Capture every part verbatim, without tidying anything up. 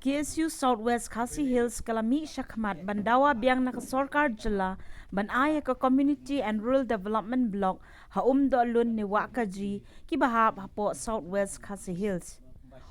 K S U South West Khasi Hills ka la mih shakhmat ban dawa biang na ka sorkar jylla ban ai ïa ka Community and Rural Development Block ha Umdohlun ne Wahkaji kiba hap hapoh South West Khasi Hills.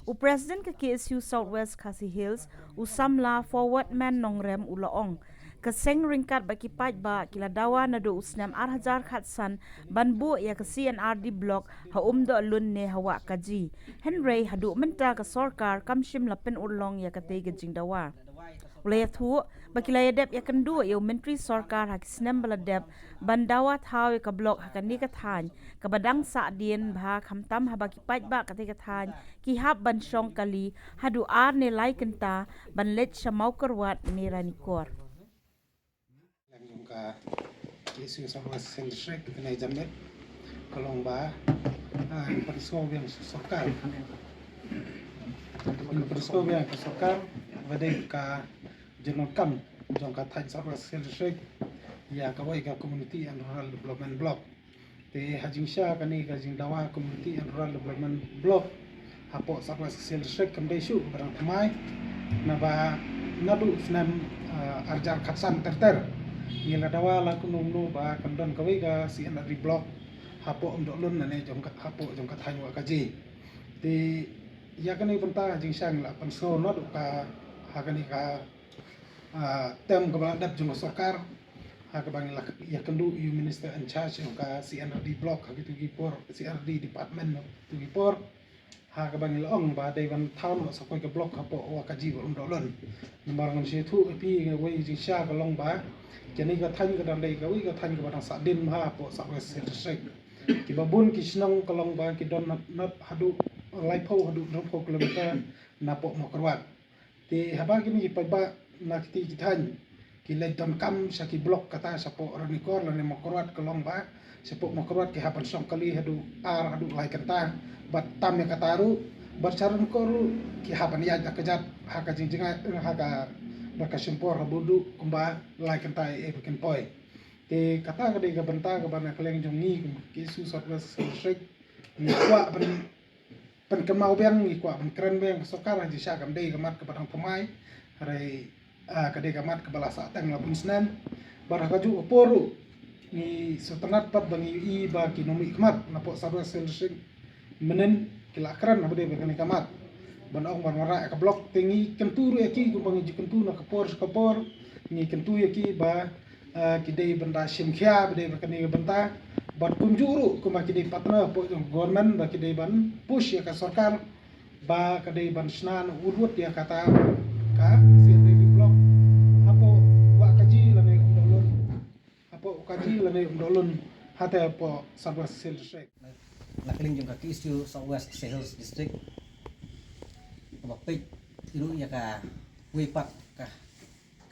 U President ka K S U South West Khasi Hills, u Samla Forwardman Nongrem u la ong, ka seng ryngkat bad ki paidbah ki la dawa naduh u snem ar hajar khatsan ban buh ïa ka C and R D Block ha Umdohlun ne ha Wahkaji. Hynrei haduh mynta ka sorkar kam shym la pynurlong ïa katei ka jingdawa. U la ïathuh ba ki la ïadep ïakynduh ïa u Myntri Sorkar ha ki snem ba la dep ban dawa thaw ïa ka block ha kane ka thaiñ kaba dang sahdien bha, khamtam haba ki paidbah katei ka thaiñ ki hap ban shong kali haduh ar ne lai kynta ban leit sha Mawkyrwat ne Ranikor. Jong ka K S U South West Khasi Hills District kane ka janmiet ka long ba, ah, pynskhem biang sorkar. Pynskhem biang ka sorkar ba dei ka jingdonkam jong ka thaiñ South West Khasi Hills District ïa kawei ka Community and Rural Development Block. Te ha jingshisha kane ka jingdawa Community and Rural Development Block hapoh South West Khasi Hills District kam dei shuh kaba dang thymmai, naba naduh snem, ah, ar hajar khatsan ter ter ngi la dawa la kumno kumno ba kan don kawei ka C and R D Block hapoh Umdohlun ne jong ka, hapoh jong ka thaiñ Wahkaji. Te ïa kane ka bynta ha jingshisha ngi la pynskhem naduh ka, ha kane ka ah, term kaba la dep jong ka sorkar, ha kaba ngi la ïakynduh ïa u Minister in charge jong ka C and R D Block ha kito ki por, C and R D Department ha kito ki por, ha kaba ngi la ong ba dei ban thaw noh sa kawei ka block hapoh Wahkaji bad Umdohlun. Namar ngan sa ïathuh ïa phi, kawei jingshisha ka long ba kane ka thaiñ ka dang dei kawei ka thaiñ kaba dang sahdien bha hapoh South West Khasi Hills District. Kiba bun ki shnong ka long ba ki don not, not haduh laiphew haduh hynriewphew kilometer napoh Mawkyrwat. Te haba kine ki paidbah na kiti ki thaiñ ki leit donkam sha ki block kata shapoh Ranikor lane Mawkyrwat ka long ba shapoh Mawkyrwat ki hap ban shong kali haduh ar haduh lai kynta, bad tam ïa kata ruh, bad sha Ranikor ruh ki hap ban ïaid da ka kjat ha ka jingjngai, ha ka, bad ka shim por haduh kumba lai kynta ïa ba kin poi. Te kata ka dei ka bynta kaba na ka liang jong ngi kum K S U South West District ngi kwah ban pynkynmaw biang, ngi kwah ban kren biang ka sorkar ha jingshisha kam dei ka mat kaba dang thymmai, hynrei, ah, ka dei ka mat kaba la sah teng la bun snem. Bad ha kajuh ka por ruh ngi sngewtynnat pat ba ngi ïohi ba ki nongmihkhmat napoh South West Khasi Hills District mynnin ki la kren haba dei ba kane ka mat ban ong ban wanrah ïa ka block. Te ngi kyntu ruh ïa ki kumba ngi ju kyntu na ka por sha ka por, ngi kyntu ïa ki ba ah, ki dei ban da shim khia ba dei ba kane ka bynta. Bad kumjuh ruh kumba ki dei partner hapoh jong government ba ki dei ban push ïa ka sorkar ba ka dei ban shna na u rud ïa kata ka C and R D Block hapoh Wahkaji lane Umdohlun. Hapoh Wahkaji lane Umdohlun, hata hapoh South West Khasi Hills District. Na ka liang jong ka K S U South West Khasi Hills District, kaba peit ruh ïa kawei pat ka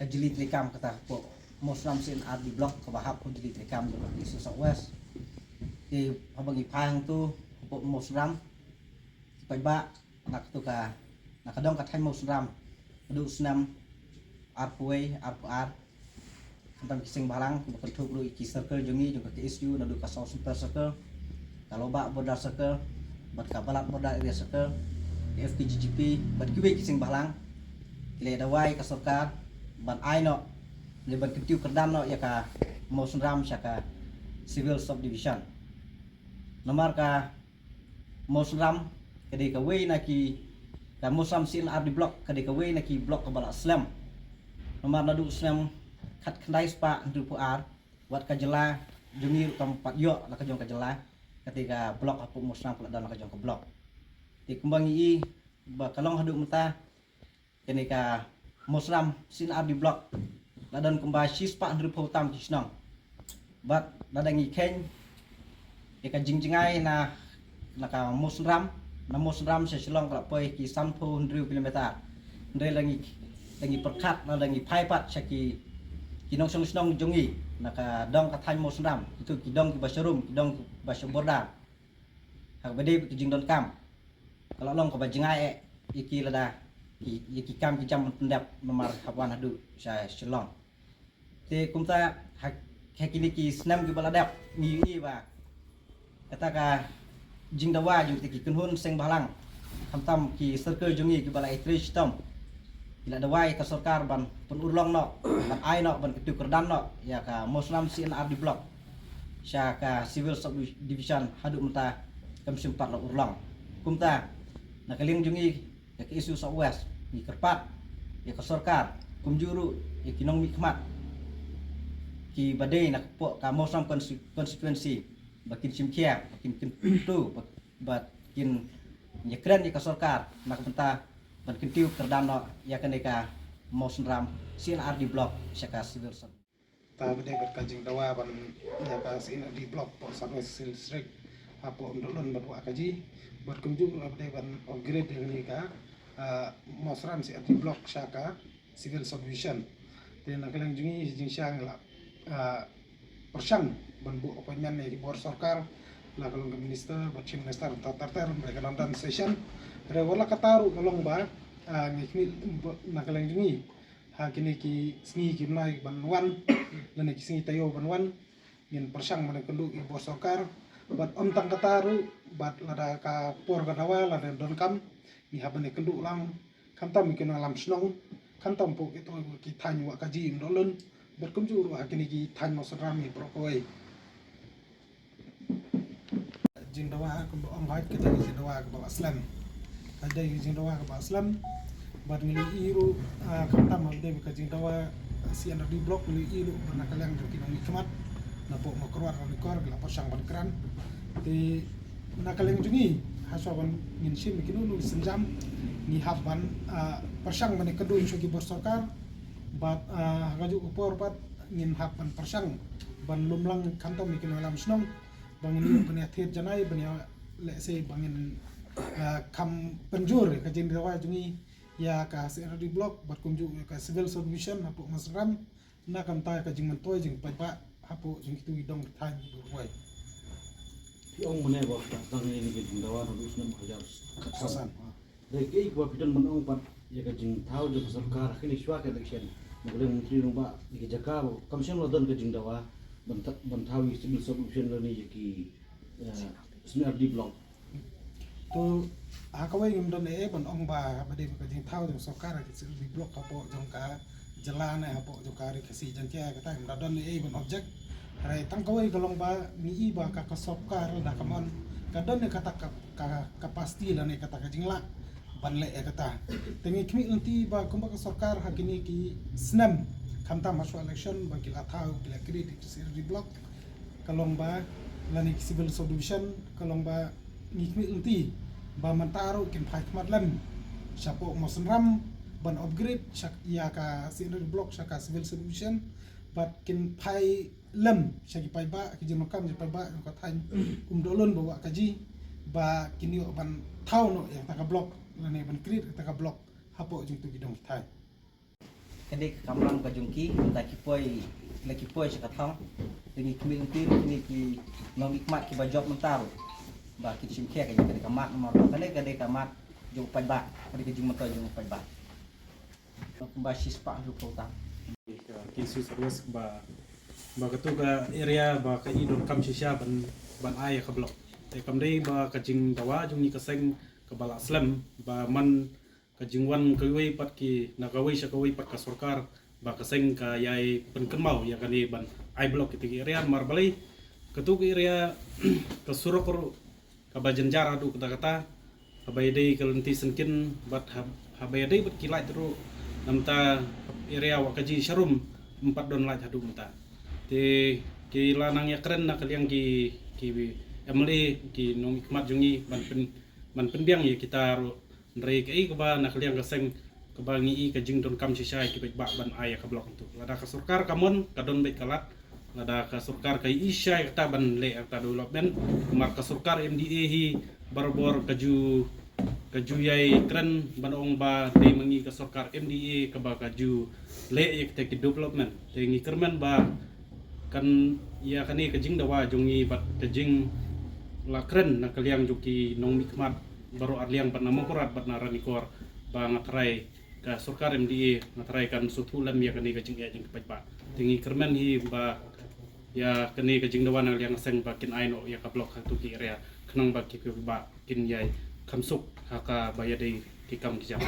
ka jylliew treikam kata hapoh Mawsynram C and R D Block kaba hap ha jylliew treikam jong ka K S U South West. Te haba ngi phai hangto hapoh Mawsynram, ki paidbah na kato ka, na ka dong ka thaiñ Mawsynram, naduh snem arphew wei, arphew ar, khamtam ki seng bhalang kiba kynthup ruh ïa ki circle jong ngi jong ka K S U, naduh ka South Centre Circle, ka Lawbah Border Circle, bad ka Balat Border Area Circle, ka F K G G P, bad kiwei ki seng bhalang, ki la dawa ïa ka sorkar ban ai noh ne ban kyntiew kyrdan noh ïa ka Mawsynram sha ka Civil Subdivision. Namar ka Mawsynram ka dei kawei na ki, ka Mawsynram C and R D Block ka dei kawei na ki block kaba la slem. Namar naduh snem khatkhyndai spah hynriewphew ar, wat ka jylla jong ngi ruh kam pat ïoh la ka jong ka jylla kata ka block hapoh Mawsynram ka la don la ka jong ka block. Te kumba ngi i ba ka long haduh mynta kane ka Mawsynram C and R D Block la don kumba shispah hynriewphew tam ki shnong. Bad lada ngi kheiñ ïa ka jingjngai na, na ka Mawsynram, na Mawsynram sha Shillong ka la poi ki sanphew hynriew kilometer. Hynrei lada ngi, lada ngi pyrkhat, lada ngi phai pat sha ki, ki nongshong shnong jong ngi na ka dong ka thaiñ Mawsynram, kito ki dong kiba sharum, ki dong kiba sha border, ha kaba dei ki jingdonkam, ka la long kaba jngai eh ïa ki lada ïa ki kam ki jam ban pyndep namar hap wan haduh sha Shillong. Te kumta ha, ha kine ki snem kiba la dep ngi ïohi ba kata ka jingdawa jong kita ki kynhun seng bhalang, khamtam ki circle jong ngi kiba la ïatrei shitom La dawa ïa ka sorkar ban pynurlong noh, ban ai noh, ban kyntiew kyrdan noh ïa ka Mawsynram C and RD Block sha ka Civil Subdivision, haduh mynta kam shym pat la urlong. Kumta na ka liang jong ngi, ïa ka KSU South West, ngi kyrpad ïa ka sorkar, kumjuh ruh ïa ki nongmihkhmat kiba dei na ka pdeng ka Mawsynram consti-, constituency, ba kin shim khia, ba kin kyntiew, ba, ba kin ïakren ïa ka sorkar na ka bynta ban kyntiew kyrdan noh ïa kane ka Mawsynram C and RD Block sha ka Civil Sub. Ta ba dei bad ka jingdawa ban ïa ka C and RD Block hapoh South West Khasi Hills District, hapoh Umdolun bad Wahkaji, bad kumjuh ruh ba dei ban upgrade ïa kane ka, ah, Mawsynram C and RD Block sha ka Civil Subdivision. Te na ka liang jong ngi, jingshisha ngi la, ah, pyrshang ban buh appointment ïa ki bor sorkar, la ka long ka minister bad chief minister, ter ter ter, hynrei ka don don session. Hynrei wat la katta ruh ka long ba, ah, ngi khmih ba na ka liang jong ngi, ha kine ki sngi ki bnai ban wan, lane ki sngi taïew ban wan, ngin pyrshang ban ïakynduh ïa ki bor sorkar. Bad ym tang katta ruh, bad lada ka por ka dawa, lada donkam, ngi hap ban ïakynduh lang, khamtam ïa ki nongïalam shnong, khamtam hapoh kito ki thaiñ Wahkaji, Umdolun, bad kumjuh ruh ha kine ki thaiñ Mawsynram hi baroh kawei. Jingdawa kumba ong hait, ka dei ka jingdawa kaba la slem. Ka dei ka jingdawa kaba la slem. Bad ngi la ïohi ruh, ah, khamtam ha ka dei ka jingdawa C and RD Block, ngi la ïohi ruh ba na ka liang jong ki nongmihkhmat napoh Mawkyrwat, Ranikor, ki la pyrshang ban kren. Te na ka liang jong ngi, hashwa ban ngin shim ïa kino kino ki sienjam, ngi hap ban, ah, pyrshang ban ïakynduh sha ki bor sorkar. Bad, ah, ha kajuh ka por pat ngin hap ban pyrshang ban lum lang khamtam ïa ki nongïalam shnong, ba ngin ïoh ban ïa thied janai, ban ïa lehse ba ngin, ah, kham pynjur ïa ka jingdawa jong ngi ïa ka C and RD Block bad kumjuh ïa ka Civil Subdivision hapoh Mawsynram, na ka bynta ka jingmyntoi jingpaidbah hapoh jong kito ki dong ki thaiñ baroh kawei. Phi ong mynne ba ka tang ïa kane ka jingdawa naduh u snem hajar khatsan. Khatsan. Dei kaei kaba phi don ban ong pat ïa ka jingthaw jong ka sorkar ha kine shuwa ka election? Na ka liang u Myntri Rangbah ïa ka jaka, kam shym la don ka jingdawa ban tha-, ban thaw ïa ki Civil Subdivision lane ïa ki, eh, C and RD Block. To, ha kawei ngim don ei ei ban ong ba, ba dei ka jingthaw jong ka sorkar ha ki Civil Block hapoh jong ka jylla ne hapoh jong ka Ri Khasi Jaiñtia, kata ngim da don ei ei ban object. Hynrei tang kawei ka long ba ngi i ba ka, ka sorkar lada ka mon, ka don ïa kata ka, ka capacity lane kata ka jinglah ban leh ïa kata. Te ngi khmih lynti ba kumba ka sorkar ha kine ki snem, khamtam ha shuwa election, ba ki la thaw, ki la create ïa ki C and RD Block, ka long ba, lane ki Civil Subdivision, ka long ba ngi khmih lynti ba mynta ruh kin phai khmat lem shapoh Mawsynram ban upgrade sha, ïa ka C and RD Block sha ka Civil Subdivision, bad kin phai lem sha ki paidbah, ki jingdonkam jong ki paidbah jong ka thaiñ Umdolun bad Wahkaji, ba kin ïoh ban thaw noh ïa kata ka block, lane ban create kata ka block hapoh jong kito ki dong ki thaiñ. Ka dei ka kamram ka jong ki, mynta ki poi, la ki poi sha ka thong. Te ngi khmih lynti ruh kine ki nongmihkhmat kiba jop mynta ruh, ba kin shim khia ka jong kane ka mat, namar ba kane ka dei ka mat jong u paidbah, ka dei ka jingmyntoi jong u paidbah. Kumba shispah hynriewphew tam. Ka KSU South West ba, ba kato ka area ba ka i donkam shisha ban, ban ai ïa ka block. Te kam dei ba ka jingdawa jong ngi ka seng kaba la slem, ba man ka jingwan kawei pat ki, na kawei sha kawei pat ka sorkar, ba ka seng ka ïai pynkynmaw ïa kane ban ai block ïa kata ka area, namar balei kato ka area ka surok ruh kaba jynjar haduh katta katta, haba ïadei ka lynti syngkien bad hab-, haba ïadei bad ki light ruh, namar kata area Wahkaji Sharum ym pat don light haduh mynta. Te ki la nang ïakren na ka liang ki, ki MLA, ki nongmihkhmat jong ngi ban pyn-, ban pynbiang ïa kita ruh. Hynrei kaei kaba na ka liang ka seng kaba ngi i ka jingdonkam shisha ïa ki paidbah ban ai ïa ka block hangto. Lada ka sorkar ka mon, ka don beit ka lad. Lada ka sorkar ka i shisha ïa kata ban leh ïa kata development, namar ka sorkar MDA hi barabor ka ju, ka ju ïai kren ban ong ba dei ma ngi ka sorkar MDA kaba ka ju leh ïa kita ki development. Te ngi kyrmen ba kan ïa kane ka jingdawa jong ngi bad ka jingla kren na ka liang jong ki nongmihkhmat baroh arliang bad na Mawkyrwat bad na Ranikor, ba nga tharai ka sorkar MDA nga tharai kan sngewthuh lem ïa kane ka jingeh jong ki paidbah. Te ngi kyrmen hi ba ïa kane ka jingdawa na ka liang ka seng ba kin ai noh ïa ka block ha kito ki area, khnang ba ki paidbah kin ïai kham suk ha kaba ïadei ki kam ki jam.